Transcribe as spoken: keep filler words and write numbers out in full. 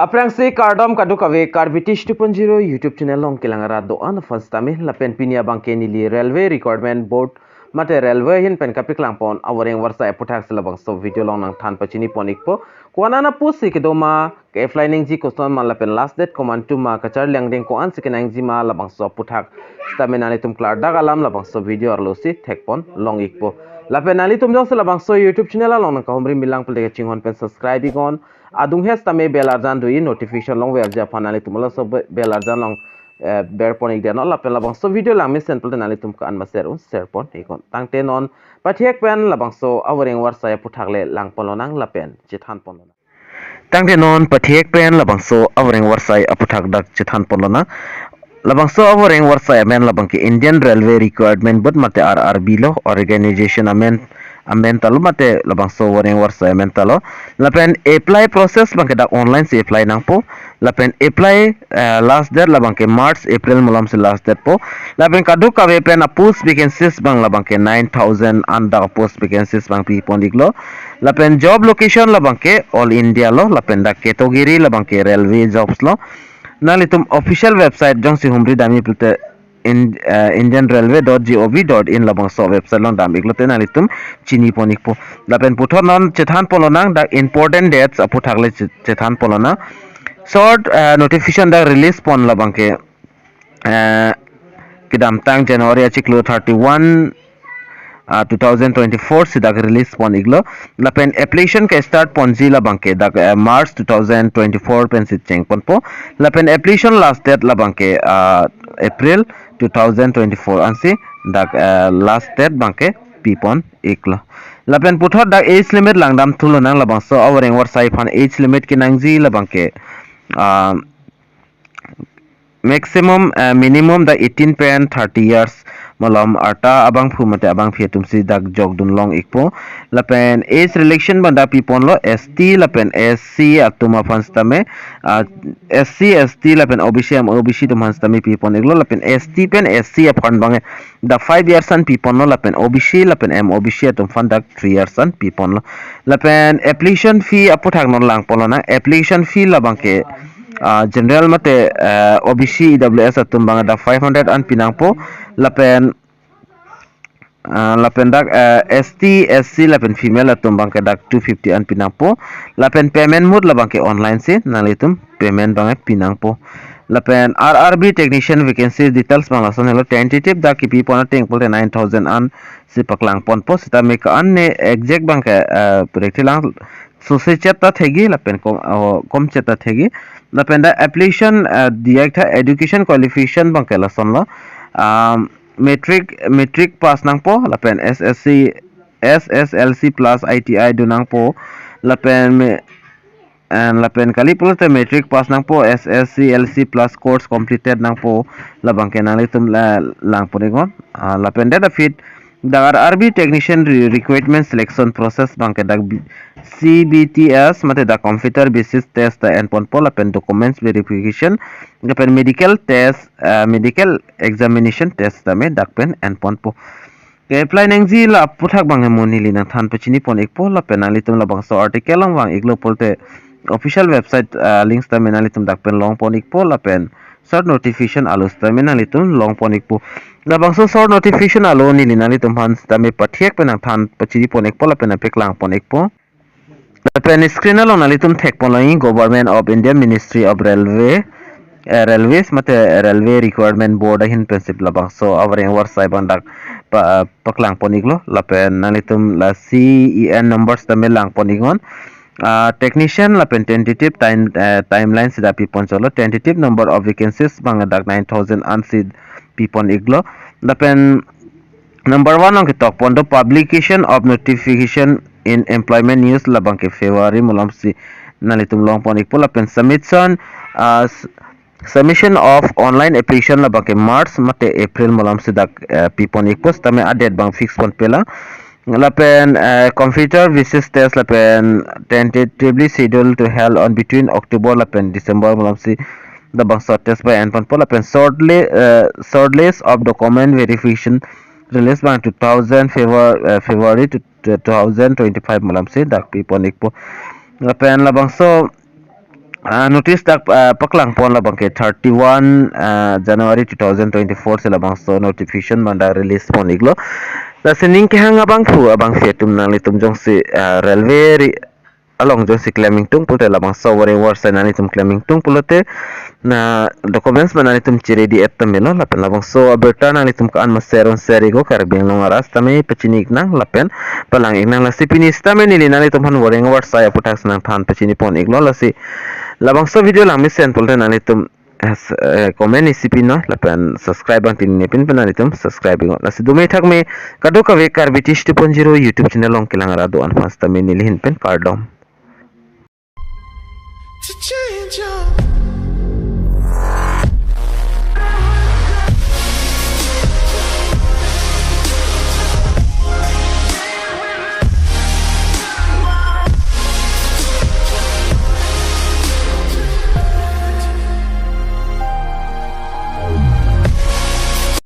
Aphrangsi kardom kadokave Karbi Tish two point zero YouTube channel along kelang arat do-an aphan sitame lapen pini abangke neli Railway Recruitment Board mate Railway ahin pen kapaklang pon avoreng avarsai aphuthak si labangso video along nangthan pachini pon ikpo. Ko-an an apost si kedo ma, ke-apply nangji kosonma lapen last date komantu ma, kacharli angdeng ko-an si kenangji ma, labangso aphuthak sitame nanglitum klardak alam labangso video arlo si thek pon long ikpo. Lapen nanglitum jongsi labangso YouTube channel along nangkahumri milang pulote kachinghon pen subscribe iknon. Adung hes tame bell arjan do-i, notification longverji aphan nanglitum laso be-, bell arjan along, eh, ber pon ikdet non, lapen labangso video lang mesen pulote nanglitum ko-an ma share un share pon iknon. Tangte non pathek pen labangso avoreng avarsai aphuthak le lang pon lonang lapen chethan pon lonang. Tangte non pathek pen labangso avoreng avarsai aphuthak dak chethan pon lonang. Labangso avoreng avarsai amen labangke Indian Railway Recruitment Board mate R R B lo, organization amen, amen ta lo mate labangso avoreng avarsai amen ta lo. Lapen apply process abangke dak online si apply nangpo. Lapen apply, eh, last date labangke March, April malom si last date po. Lapen kadokave pen apost vacancies abang labangke nine thousand an dak apost vacancies abang pi pon iklo. Lapen job location labangke All India lo, lapen dak category labangke railway jobs lo. Nanglitum official website jongsi humri damji pulote in, eh, indian railway dot gov dot in labangso website along dam iklote nanglitum chini pon ikpo. Lapen puthot non chethan pon lonang, dak important dates aphuthak le che-, chethan pon lonang. Short, eh, notification dak release pon labangke, eh, kedamtang January achiklo thirty-one, ah, two thousand twenty-four si dak release pon iklo. Lapen application ke-start ponji labangke dak, eh, March two thousand twenty-four pen si cheng ponpo. Lapen application last date labangke, ah, April two thousand twenty-four ansi dak, eh, last date abangke pi pon iklo. Lapen puthot dak age limit langdam thu lonang, labangso avoreng avarsai aphan age limit kenangji labangke, ah, maximum, eh, minimum dak eighteen pen thirty years malom arta abangphu mate abangphi atum si dak jokdun long ikpo. Lapen age relaxation abang dak pi ponlo, S T lapen S C atum aphan sitame, ah, S C, S T lapen O B C, M O B C atum aphan sitame pi pon iklo. Lapen S T pen S C aphan abang dak five years an pi ponlo, lapen O B C lapen M O B C atum aphan dak three years an pi ponlo. Lapen application fee aphuthak non lang pon lonang. Application fee labangke, ah, general mate, eh, O B C, E W S atum abang dak five hundred an pi nangpo. Lapen, ah, lapen dak, eh, S T, S C lapen female atum abangke dak two fifty an pi nangpo. Lapen payment mode labangke online si nanglitum payment abang pi nangpo. Lapen R R B technician vacancy details abang lason helo, tentative dak kipi pon ateng pulote nine thousand an si paklang ponpo, sitame ko-an ne exact abangke, eh, purek thilang, sose chet ta thekji lapen kom, oh, kom chet ta thekji. Lapen dak application, eh, diyaktha education qualification abangke lasonlo. Um, matric, matric pass nangpo, lapen S S C, S S L C plus I T I do nangpo, lapen me-, and lapen kali pulote matric pass nangpo, S S C L C plus course completed nangpo, labangke nanglitum la lang pon iknon. Ah, lapen dak aphi dak R R B technician re-, recruitment selection process abangke dak B-, C B T S mate dak computer basis test ta en ponpo, lapen documents verification, lapen medical test, ah, medical examination test tame dak pen en ponpo. Ke-apply nangji la aphuthak abang mo neli nangthan pachini pon ikpo, lapen nanglitum labangso article along vang iklo pulote official website, ah, links tame nanglitum dak pen long pon ikpo, lapen short notification arlo sitame nanglitum long pon ikpo. Labangso short notification arlo neli nanglitum aphan sitame pathek pen nangthan pachini pon ikpo lapen nangpaklang pon ikpo. Lapen screen along nanglitum thek pon longji Government of India Ministry of Railway, eh, Railways mate Railway Recruitment Board ahin pensi labangso avoreng avarsai abang dak pa, paklang pon iklo, lapen nanglitum la C E N numbers tame lang pon iknon. Ah, technician lapen tentative time, eh, timeline si dak pi pon cholo. Tentative number of vacancies abang dak nine thousand an si pi pon iklo. Lapen number one along ketok pon do publication of notification in employment news, labangke February malom si nanglitum long pon ikpo. Lapen submission, ah, s-, submission of online application labangke March mate April malom si dak, eh, pi pon ikpo, sitame a-date abang fix pon pelang. Lapen, eh, computer basis test lapen tentatively scheduled to held on between October lapen December malom si labangso test abang en ponpo. Lapen shortly, eh, shortlist of document verification release abang two thousand February, eh, February to, to two thousand twenty-five malom si dak pi pon ikpo. Lapen labangso ah, notice dak, ah, paklang pon labang ke thirty-one, ah, January two thousand twenty-four si labangso notification abang dak release pon iklo. Lasi ning kehang abangphu abangsi atum nanglitum jongsi, ah, railway ri-, along jongsi klem ingtung pulote labangso warning award asai nanglitum klem ingtung pulote na documents abang nanglitum chi-ready et tame lo, lapen labangso abirta nanglitum ko-an ma share un share iknon, Karbi Anglong arat sitame pachini iknang lapen palang iknang. Lasi pini sitame neli nanglitum aphan warning award asai aputhaksi nangthan pachini pon iklo. Lasi labangso video langmesen pulote nanglitum, eh, s-, eh, comment isi pinon lapen subscribe abang tini nepin pen nanglitum subscribe iknon. Lasi dome thakme, kadokave Karbi Tish two point zero YouTube channel along kelang arat do-an aphan sitame neli ahin pen kardom. To change your